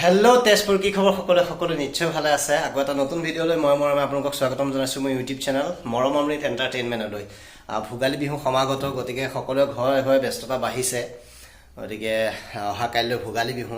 Hello' Tezpur, কি খবৰ সকলোৱে? সকলো নিশ্চয় ভালে আছে। আকৌ এটা নতুন ভিডিঅ'লৈ মই মৰমে আপোনালোকক স্বাগতম জনাইছোঁ মোৰ ইউটিউব চেনেল মৰম অমৃত এণ্টাৰটেইনমেণ্টলৈ। ভোগালী বিহু সমাগত, গতিকে সকলোৱে ঘৰে ঘৰে ব্যস্ততা বাঢ়িছে। গতিকে অহা কাইলৈ ভোগালী বিহু।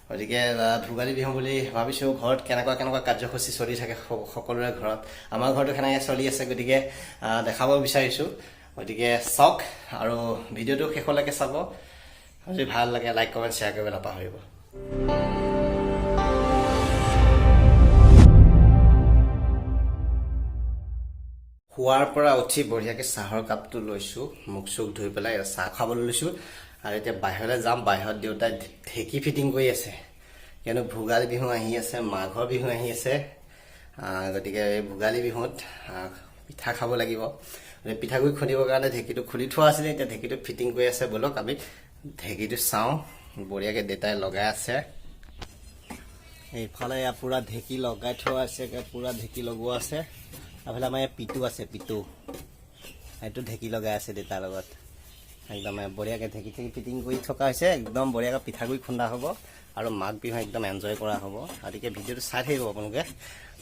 গতিকে ভোগালী বিহু বুলি ভাবিছোঁ ঘৰত কেনেকুৱা কেনেকুৱা কাৰ্যসূচী চলি থাকে সকলোৰে ঘৰত, আমাৰ ঘৰতো সেনেকৈ চলি আছে। গতিকে দেখাব বিচাৰিছোঁ। গতিকে চাওক আৰু ভিডিঅ'টো শেষলৈকে চাব। যদি ভাল লাগে, লাইক, কমেণ্ট, শ্বেয়াৰ কৰিব নাপাহৰিব। শোৱাৰ পৰা উঠি বঢ়িয়াকৈ চাহৰ কাপটো লৈছোঁ, মুখ চুখ ধুই পেলাই চাহ খাবলৈ লৈছোঁ আৰু এতিয়া বাহিৰলৈ যাম। বাহিৰত দেউতাই ঢেঁকী ফিটিং কৰি আছে, কিয়নো ভোগালী বিহু আহি আছে, মাঘৰ বিহু আহি আছে। গতিকে এই ভোগালী বিহুত পিঠা খাব লাগিব। গতিকে পিঠাগুড়ি খুন্দিবৰ কাৰণে ঢেঁকীটো খুলি থোৱা আছিলে, এতিয়া ঢেঁকীটো ফিটিং কৰি আছে। ব'লক, আমি ঢেঁকীটো চাওঁ। বঢ়িয়াকৈ দেউতাই লগাই আছে। এইফালে ইয়াত পূৰা ঢেঁকী লগাই থোৱা আছে, পূৰা ঢেঁকী লগোৱা আছে। এইফালে আমাৰ ইয়াত পিতু আছে, পিতু এইটো ঢেঁকী লগাই আছে দেউতাৰ লগত। একদম বঢ়িয়াকৈ ঢেঁকী চেকি ফিটিং কৰি থকা হৈছে। একদম বঢ়িয়াকৈ পিঠাগুড়ি খুন্দা হ'ব আৰু মাঘ বিহু একদম এনজয় কৰা হ'ব। গতিকে ভিডিঅ'টো চাই থাকিব আপোনালোকে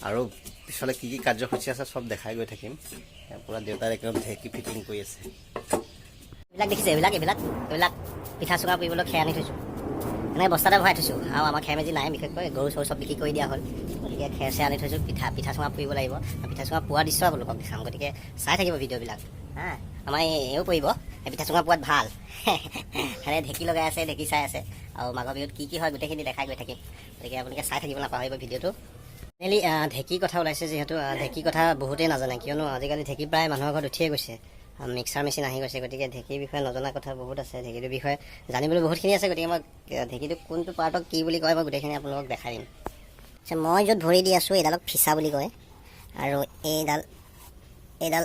আৰু পিছলৈ কি কি কাৰ্যসূচী আছে চব দেখাই গৈ থাকিম। পূৰা দেউতাৰ একদম ঢেঁকী ফিটিং কৰি আছে। এইবিলাক দেখিছে, এইবিলাক এইবিলাক এইবিলাক পিঠা চুঙা পুৰিবলৈ খেৰ আনি থৈছোঁ, এনেকৈ বস্তাতে ভৰাই থৈছোঁ। আৰু আমাৰ খেৰ মেজি নাই, বিশেষকৈ গৰু চৰু চব বিক্ৰী কৰি দিয়া হ'ল। গতিকে খেৰ চেৰ আনি থৈছোঁ, পিঠা পিঠা চুঙা পুৰিব লাগিব। আৰু পিঠা চুঙা পোৱা দৃশ্য আপোনালোকক দেখাম। গতিকে চাই থাকিব ভিডিঅ'বিলাক। হা, আমাৰ এও পৰিব। এই পিঠা চুঙা পোৱাত ভাল। সেনে ঢেঁকী লগাই আছে, ঢেঁকী চাই আছে আৰু মাঘৰ বিহুত কি কি হয় গোটেইখিনি দেখাই গৈ থাকিম। গতিকে আপোনালোকে চাই থাকিব নাপাহৰিব ভিডিঅ'টো। ফাইনেলি ঢেঁকীৰ কথা ওলাইছে যিহেতু, ঢেঁকীৰ কথা বহুতেই নাজানে, কিয়নো আজিকালি ঢেঁকী প্ৰায় মানুহৰ ঘৰত উঠিয়ে গৈছে, মিক্সাৰ মেচিন আহি গৈছে। গতিকে ঢেঁকীৰ বিষয়ে নজনা কথা বহুত আছে, ঢেঁকীটোৰ বিষয়ে জানিবলৈ বহুতখিনি আছে। গতিকে মই ঢেঁকীটো কোনটো পাৰ্টক কি বুলি কয়, মই গোটেইখিনি আপোনালোকক দেখাই দিম। আচ্ছা, মই য'ত ভৰি দি আছোঁ এইডালক ফিচা বুলি কয় আৰু এইডাল এইডাল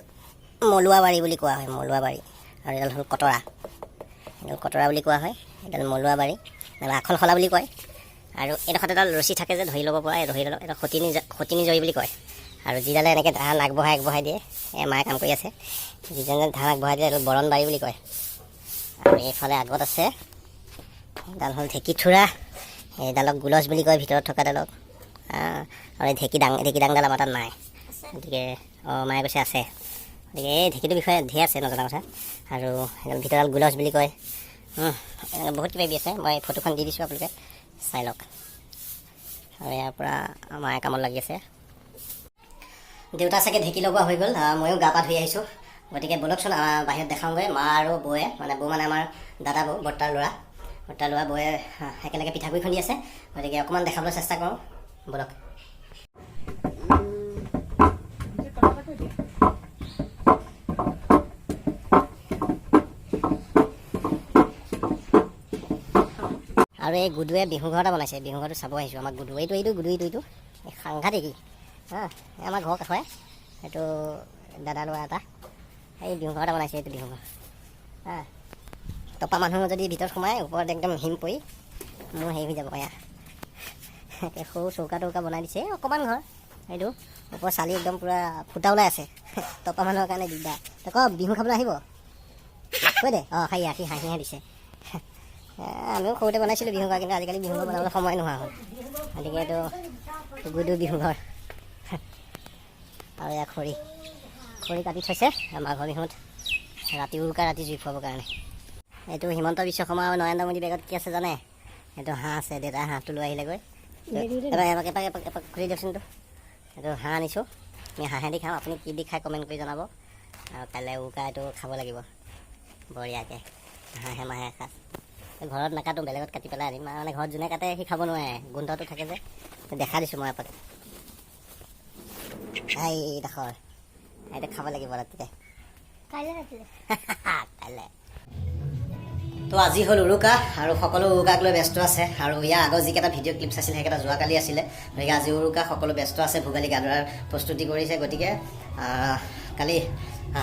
মলুৱাবাৰী বুলি কোৱা হয়, মলুৱাবাৰী। আৰু এইডাল হ'ল কটৰা, এইডাল কটৰা বুলি কোৱা হয়, এইডাল মলুৱাবাৰী নাইবা আখলশলা বুলি কয়। আৰু এইডোখৰত এডাল ৰছী থাকে যে ধৰি ল'ব পৰা, এই ধৰি ল'ব, এইটো সতিনী, সতিনী জৰি বুলি কয়। আৰু যিডালে এনেকৈ ধান আগবঢ়াই আগবঢ়াই দিয়ে, এই মায়ে কাম কৰি আছে, যিজনে ধান আগবঢ়াই দিয়ে এইডাল বৰণবাৰী বুলি কয়। আৰু এইফালে আগত আছে এইডাল হ'ল ঢেঁকী থোৰা, এইডালক গুলচ বুলি কয়, ভিতৰত থকাডালক। আৰু এই ঢেঁকী ডাং, ঢেঁকী ডাংডাল আমাৰ তাত নাই। গতিকে অঁ, মায়ে কৈছে আছে। গতিকে এই ঢেঁকীটোৰ বিষয়ে ধেৰ আছে নজনা কথা। আৰু সেইডাল ভিতৰডাল গুলচ বুলি কয়। এনেকৈ বহুত কিবা কিবি আছে। মই ফটোখন দি দিছোঁ, আপোনালোকে চাই লওক। আৰু ইয়াৰ পৰা মায়ে কামত লাগি আছে, দেউতা চাগে ঢেঁকী লগোৱা হৈ গ'ল। ময়ো গা পা ধুই আহিছোঁ। গতিকে ব'লকচোন, বাহিৰত দেখাওঁগৈ। মা আৰু বৌয়ে, মানে বৌ মানে আমাৰ দাদা বৌ, বৰ্তাৰ ল'ৰা, বৰ্তাৰ ল'ৰা বৌয়ে একেলগে পিঠাগুড়ি খুন্দি আছে। গতিকে অকণমান দেখাবলৈ চেষ্টা কৰোঁ, ব'লক। আৰু এই গুডুৱে বিহু ঘৰ এটা বনাইছে, বিহু ঘৰটো চাব আহিছোঁ। আমাৰ গুডু এইটো এইটো গুডু, এইটো এইটো এই সাংঘাতিক ই। হা, এই আমাৰ ঘৰৰ কাষৰে এইটো দাদা ল'ৰা এটা, এই বিহু ঘৰ এটা বনাইছে। এইটো বিহু ঘৰ। হা, টপা মানুহ যদি ভিতৰত সোমাই ওপৰত একদম হিম পৰি মোৰ হেৰি হৈ যাব। এয়া একে সৰু চৌকা তৌকা বনাই দিছে, এই অকণমান ঘৰ এইটো। ওপৰ চালি একদম পূৰা ফুটা ওলাই আছে, টপা মানুহৰ কাৰণে দিগদাৰ। তই ক, বিহু খাবলৈ আহিব কৈ দে। অঁ, খাই সি হাঁহিহে দিছে। আমিও সৰুতে বনাইছিলোঁ বিহু ঘৰ, কিন্তু আজিকালি বিহু ঘৰ বনাবলৈ সময় নোহোৱা হ'ল। গতিকে এইটো গুডু বিহু ঘৰ। আৰু এয়া খৰি খৰি কাটি থৈছে মাঘৰ বিহুত ৰাতি উৰুকা ৰাতি জুই ফুৱাবৰ কাৰণে। এইটো হিমন্ত বিশ্ব শৰ্মা আৰু নৰেন্দ্ৰ মোদী বেগত কি আছে জানে? এইটো হাঁহ আছে। দেউতাই হাঁহটো লৈ আহিলেগৈ। এপাক এপাক এপাক এপাক এপাক খুলি দিয়কচোন। এইটো এইটো হাঁহ আনিছোঁ, আমি হাঁহেদি খাম। আপুনি কি দি খাই কমেণ্ট কৰি জনাব। আৰু কাইলৈ উৰুকা এইটো খাব লাগিব বঢ়িয়াকৈ হাঁহে মাহে এসাঁজ। ঘৰত নাকাটো, বেলেগত কাটি পেলাই আনিম। মানে ঘৰত যোনে কাটে সি খাব নোৱাৰে, গোন্ধটো থাকে যে। দেখা দিছোঁ মই এপাক। এইডোখৰ এইটো খাব লাগিব ৰাতিতে। কাইলৈ ৰাতিলে। কাইলৈ তো আজি হ'ল উৰুকা আৰু সকলো উৰুকাক লৈ ব্যস্ত আছে। আৰু ইয়াৰ আগৰ যিকেইটা ভিডিঅ' ক্লিপছ আছিল সেইকেইটা যোৱাকালি আছিলে। গতিকে আজি উৰুকা, সকলো ব্যস্ত আছে, ভোগালী গাধৰাৰ প্ৰস্তুতি কৰিছে। গতিকে কালি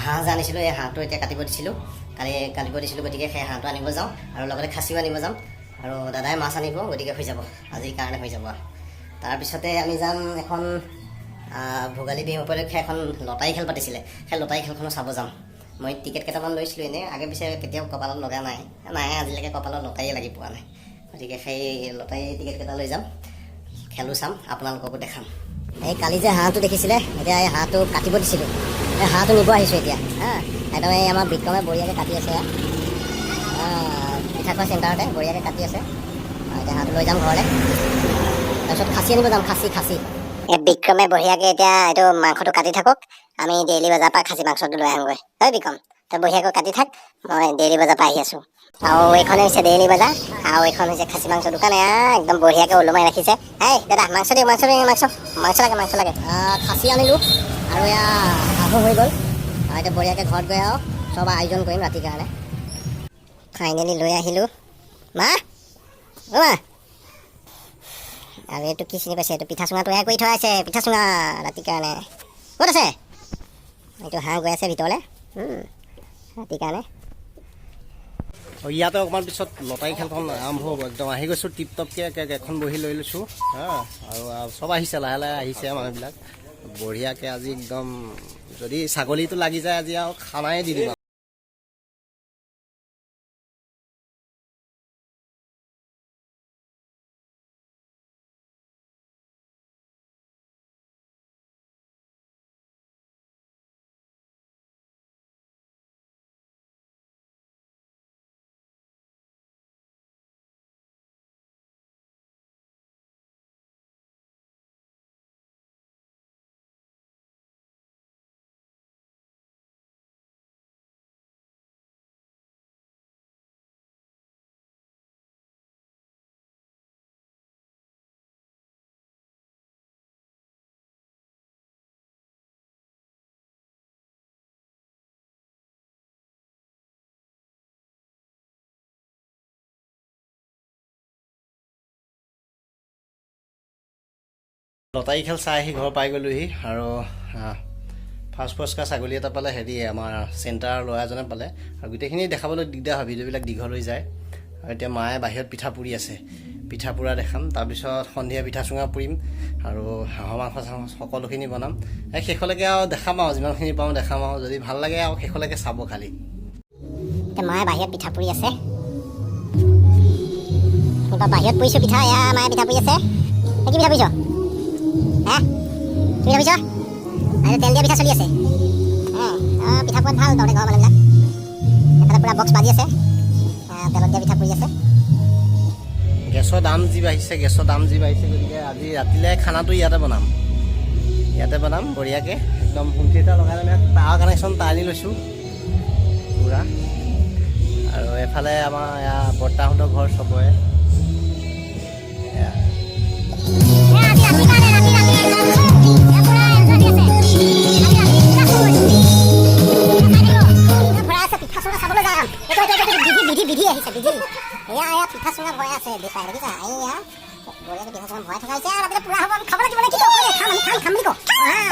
হাঁহ যে আনিছিলোঁ, এই হাঁহটো এতিয়া কাটিব দিছিলোঁ, কালি কাটিব দিছিলোঁ। গতিকে সেই হাঁহটো আনিব যাওঁ আৰু লগতে খাচীও আনিব যাম আৰু দাদাই মাছ আনিব। গতিকে হৈ যাব, আজিৰ কাৰণে হৈ যাব। তাৰপিছতে আমি যাম এখন ভোগালী বিহু উপলক্ষে এখন লটাৰী খেল পাতিছিলে, সেই লটাৰী খেলখনো চাব যাম। মই টিকেট কেইটামান লৈছিলোঁ এনেই, আগে পিছে কেতিয়াও কপালত লগা নাই, নাই আজিলৈকে কপালত লটাৰীয়ে লাগি পোৱা নাই। গতিকে সেই লটাৰী টিকেট কেইটা লৈ যাম। খেলো চাম, আপোনালোককো দেখাম। এই কালি যে হাঁহটো দেখিছিলে, এতিয়া এই হাঁহটো কাটিব দিছিলোঁ, এই হাঁহটো নিব আহিছোঁ এতিয়া। হা, একদম এই আমাৰ বিক্ৰমে বঢ়িয়াকৈ কাটি আছে। এয়া পিঠা খোৱা চেণ্টাৰতে বঢ়িয়াকৈ কাটি আছে। এতিয়া হাঁহটো লৈ যাম ঘৰলৈ, তাৰপিছত খাচী আনিব যাম, খাচী খাচী। এই বিক্ৰমে বঢ়িয়াকৈ এতিয়া এইটো মাংসটো কাটি থাকক, আমি ডেইলি বজাৰৰ পৰা খাচী মাংসটো লৈ আহোঁগৈ। হয় বিক্ৰম, তই বঢ়িয়াকৈ কাটি থাক, মই ডেইলি বজাৰৰ পৰা আহি আছোঁ। আৰু এইখনে হৈছে ডেইলি বজাৰ আৰু এইখন হৈছে খাচী মাংস দোকান। এয়া একদম বঢ়িয়াকৈ ওলোমাই ৰাখিছে। এই দাদা, মাংস দিয়ক, মাংস দিয়ক, মাংস মাংস লাগে, মাংস লাগে। খাচী আনিলোঁ আৰু এয়া হাঁহো হৈ গ'ল। আৰু এতিয়া বঢ়িয়াকৈ ঘৰত গৈ আৰু চব আয়োজন কৰিম ৰাতিৰ কাৰণে। ফাইনেলি লৈ আহিলোঁ। মা, অ' মা, আৰু এইটো কি চিনি পাইছে? এইটো পিঠা চুঙা তৈয়াৰ কৰি থোৱা আছে, পিঠা চুঙা ৰাতিৰ কাৰণে। ক'ত আছে এইটো? হাঁহ গৈ আছে ভিতৰলৈ ৰাতিৰ কাৰণে। আৰু ইয়াতে অকণমান পিছত লটাৰী খেলখন আৰম্ভ হ'ব। একদম আহি গৈছোঁ টিপ টপকৈ, এখন বহি লৈ লৈছোঁ। হা, আৰু চব আহিছে, লাহে লাহে আহিছে মানুহবিলাক বঢ়িয়াকৈ। আজি একদম যদি ছাগলীটো লাগি যায়, আজি আৰু খানাই দি দিম। লটাৰী খেল চাই আহি ঘৰ পাই গ'লোহি। আৰু ফাৰ্ষ্ট পুৰস্কাৰ ছাগলী এটা পালে, হেৰি আমাৰ চেণ্টাৰৰ ল'ৰা এজনে পালে। আৰু গোটেইখিনি দেখাবলৈ দিগদাৰ হয়, ভিডিঅ'বিলাক দীঘল হৈ যায়। আৰু এতিয়া মায়ে বাহিৰত পিঠা পুৰি আছে, পিঠা পুৰা দেখাম। তাৰপিছত সন্ধিয়া পিঠা চুঙা পুৰিম আৰু হাঁহৰ মাংস চাংস সকলোখিনি বনাম। এই শেষলৈকে আৰু দেখাম আৰু যিমানখিনি পাৰোঁ দেখাম। আৰু যদি ভাল লাগে আৰু শেষলৈকে চাব খালি। এতিয়া মায়ে বাহিৰত পিঠা পুৰি আছে। এইবাৰ বাহিৰত পুৰিছোঁ পিঠা। এয়া মায়ে পিঠা পুৰি আছে। এই কি পিঠা পুৰিছ? হা, কি পিঠা পুৰিছ? আৰু তেল দিয়া পিঠা চলি আছে। পিঠা পোৱাত ভাল তহঁতে ঘৰৰ মানুহবিলাক। এফালে পূৰা বক্স বাজি আছে, তেলত দিয়া পিঠা পুৰি আছে। গেছৰ দাম যি বাঢ়িছে, গেছৰ দাম যি বাঢ়িছে, গতিকে আজি ৰাতিলৈ খানাটো ইয়াতে বনাম, ইয়াতে বনাম বঢ়িয়াকৈ। একদম হোম থিয়েটাৰ লগাই ল'ম। ইয়াত পাৱাৰ কানেকশ্যন টানি লৈছোঁ পূৰা। আৰু এফালে আমাৰ এয়া বৰ্তাহঁতৰ ঘৰ চবৰে এয়া। আজি ৰাতি কাৰণে ৰাতি ৰাতি একদম এয়া পুৰা এনজয় দি আছে। আজি ৰাতি পুৰা ভৰাই আছে পিঠা চুঙা চাবলৈ যাম। এইটো এইটো এইটো বিধি বিধি বিধি আহিছে বিধি। এয়া এয়া পিঠা চুঙা ভৰাই আছে দেউতাই, দেখিছা? এয়া বঢ়িয়াকৈ পিঠা চুঙা ভৰাই থকা হৈছে। আৰু ৰাতিলৈ পুৰা হ'ব, আমি খাব লাগিব নে কি? কওঁ খাম, আমি খাম খাম বুলি কওঁ।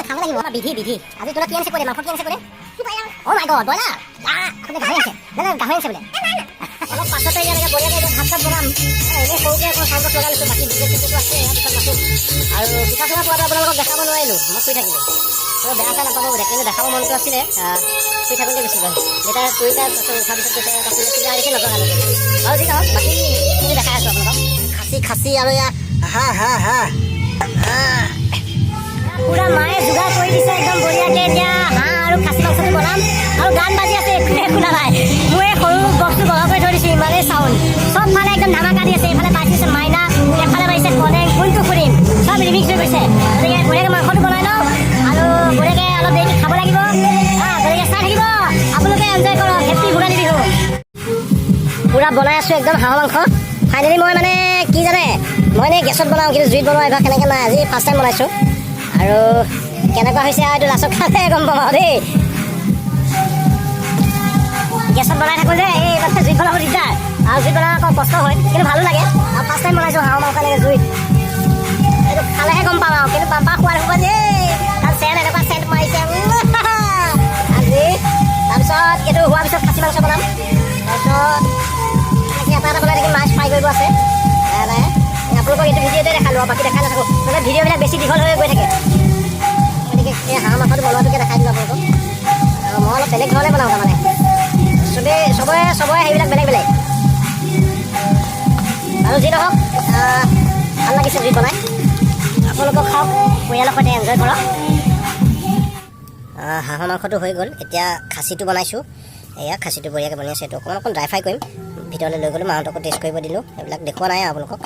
খাব লাগিব। আমাৰ বিধি বিধি আজি তোলা কি আনিছে কৈ দে, মাংস কি আনিছে কৈ দে। অ' মাই গড, ব্ৰইলাৰ। আপুনি গাহৰি আনিছে? নাই নাই, গাহৰি আনিছে বোলে। অলপ পাছতে ইয়ালৈকে বঢ়িয়াকৈ এতিয়া ভাত চাত বনাম। এনেই সৰুকৈ এখন চাউণ্ড লগাই লৈছোঁ, বাকী ডিজে চিজেটো আছে, ইয়াৰ পিছত নাচোঁ। আৰু পিঠা চুঙা পোৱাটো আপোনালোকক দেখাব নোৱাৰিলোঁ, মই শুই থাকিলোঁ। তো বেয়া চেয়া নাপাব বোলে, কিন্তু দেখাব মনটো আছিলে। শুই থাকোঁতে গুচি গ'ল। দেউতাই পুৰিলে, তাৰপিছত উঠাৰ পিছত কৈছে তই শুই আছিলি আৰু নজগালোঁ। আৰু যি নহওক, বাকীখিনি দেখাই আছোঁ আপোনালোকক। খাচী খাচী আৰু এয়া হা হা হা। পুৰা মায়ে যোগাৰ কৰি দিছে একদম বঢ়িয়াকে। এতিয়া হাঁহ আৰু খাচী মাংসটো বনাম। আৰু গান বাজি আছে, একোৱে শুনা নাই। মই এই সৰু বক্সটো বগা কৰি থৈ দিছোঁ, ইমানেই চাউণ্ড। চব ফালে একদম ধামাকা দি আছে। এইফালে বাজিছে মাইনা, এফালে বাজিছে কনেং, কোনটো শুনিম, চব ৰিমিক্স হৈ গৈছে। গতিকে বঢ়িয়াকে মাংসটো বনাই লওঁ আৰু বঢ়িয়াকে অলপ দেৰিকে খাব লাগিব। গতিকে চাই থাকিব আপোনালোকে, এনজয় কৰক। হেপ্পী ভোগালী বিহু। পুৰা বনাই আছোঁ একদম হাঁহৰ মাংস। ফাইনেলি মই মানে কি জানে, মই এনেই গেছত বনাওঁ, কিন্তু জুইত বনোৱা অভ্যাস কেনেকৈ নাই। আজি ফাৰ্ষ্ট টাইম বনাইছোঁ আৰু কেনেকুৱা হৈছে আৰু এইটো লাষ্টত খালে গম পাম আৰু দেই। গেছত বনাই থাকোঁ যে, এই মানে জুইত বনাব দিগদাৰ আৰু জুইত বনাব আকৌ কষ্ট হয়, কিন্তু ভালো লাগে। আৰু ফাৰ্ষ্ট টাইম বনাইছোঁ হাঁহৰ মাংস এনেকৈ জুইত। এইটো খালেহে গম পাম আৰু, কিন্তু বাম্পাৰ খোৱাৰ হ'ব দেই, কাৰণ চেণ্ট এনেকুৱা চেণ্ট মাৰিছে আজি। তাৰপিছত এইটো হোৱাৰ পিছত খাচী মাংস বনাম। তাৰপিছত এনেকৈ এটা এটা বনাই থাকিম। মাছ ফ্ৰাই কৰিব আছে লাহে লাহে। আপোনালোকক এইটো ভিডিঅ'তে দেখালোঁ আৰু বাকী দেখাই নাথাকোঁ, মানে ভিডিঅ'বিলাক বেছি দীঘল হৈ গৈ থাকে। গতিকে এই হাঁহ মাংসটো বনোৱাটোকে দেখাই দিলোঁ আপোনালোকক। আৰু মই অলপ বেলেগ ধৰণে বনাওঁ, তাৰমানে চবেই চবৰে চবৰে সেইবিলাক বেলেগ বেলেগ। আৰু যি নহওক, ভাল লাগিছে জুইত বনাই। আপোনালোকক খাওক, পৰিয়ালৰ সৈতে এনজয় কৰক। হাঁহৰ মাংসটো হৈ গ'ল, এতিয়া খাচীটো বনাইছোঁ। এয়া খাচীটো বঢ়িয়াকৈ বনাই আছে। এইটো অকণমান অকণ ড্ৰাই ফ্ৰাই কৰিম। ভিতৰলৈ লৈ গ'লোঁ, মাহঁতকো টেষ্ট কৰিব দিলোঁ। এইবিলাক দেখুওৱা নাই আৰু আপোনালোকক।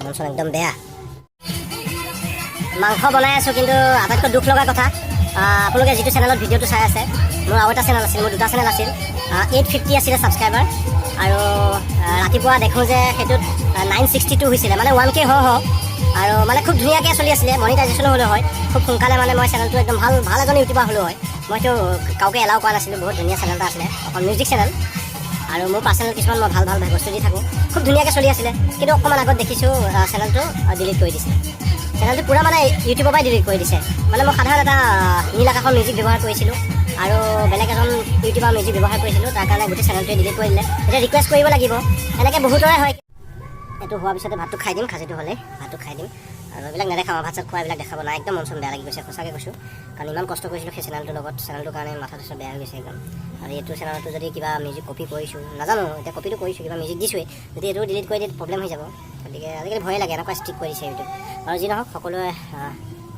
মন চন একদম বেয়া। মাংস বনাই আছোঁ, কিন্তু আটাইতকৈ দুখ লগা কথা, আপোনালোকে যিটো চেনেলত ভিডিঅ'টো চাই আছে, মোৰ আৰু এটা চেনেল আছিল, মোৰ দুটা চেনেল আছিল। 850 আছিলে ছাবস্ক্ৰাইবাৰ আৰু ৰাতিপুৱা দেখোঁ যে সেইটোত 962 হৈছিলে, মানে 1K হওঁ হওঁ আৰু মানে খুব ধুনীয়াকৈ চলি আছিলে। মনিটাইজেশ্যনো হ'লে হয় খুব সোনকালে, মানে মই চেনেলটো একদম ভাল ভাল এজন ইউটিউবাৰ হ'লোঁ হয়। মইতো কাৰোকে এলাউ কৰা নাছিলোঁ। বহুত ধুনীয়া চেনেল এটা আছিলে, অকল মিউজিক চেনেল আৰু মোৰ পাৰ্চনেল কিছুমান মই ভাল ভাল বস্তু দি থাকোঁ। খুব ধুনীয়াকৈ চলি আছিলে, কিন্তু অকণমান আগত দেখিছোঁ চেনেলটো ডিলিট কৰি দিছে। চেনেলটো পূৰা মানে ইউটিউবৰ পৰাই ডিলিট কৰি দিছে। মানে মই সাধাৰণ এটা নীল আকাশৰ মিউজিক ব্যৱহাৰ কৰিছিলোঁ আৰু বেলেগ এজন ইউটিউবাৰ মিউজিক ব্যৱহাৰ কৰিছিলোঁ, তাৰ কাৰণে গোটেই চেনেলটোৱে ডিলিট কৰি দিলে। এতিয়া ৰিকুৱেষ্ট কৰিব লাগিব। এনেকৈ বহুতৰে হয়। এইটো হোৱাৰ পিছতে ভাতটো খাই দিম। খাচীটো হ'লে ভাতটো খাই দিম আৰু এইবিলাক নেদেখাওঁ। ভাত চাত খোৱা এইবিলাক দেখাব নাই। একদম মন চন বেয়া লাগি গৈছে, সঁচাকৈ কৈছোঁ। কাৰণ ইমান কষ্ট কৰিছিলোঁ সেই চেনেলটোৰ লগত, চেনেলটোৰ কাৰণে মাথাটো চব বেয়া হৈ গৈছে একদম। আৰু এইটো চেনেলটো যদি কিবা মিউজিক কপি কৰিছোঁ, নাজানো, এতিয়া কপিটো কৰিছোঁ, কিবা মিউজিক দিছোঁৱেই, যদি এইটো ডিলিট কৰি দিয়ে প্ৰব্লেম হৈ যাব। গতিকে আজিকালি ভয়ে লাগে, এনেকুৱা ষ্ট্ৰিক্ট কৰি দিছে ইউটিউব। আৰু যি নহওক, সকলোৱে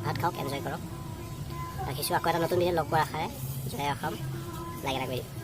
ভাত খাওক, এনজয় কৰক। ৰাখিছোঁ, আকৌ এটা নতুন ভিডিঅ' লগ পোৱাৰ আশাৰে। জয় অসম। লাইক এটা কৰি দিম।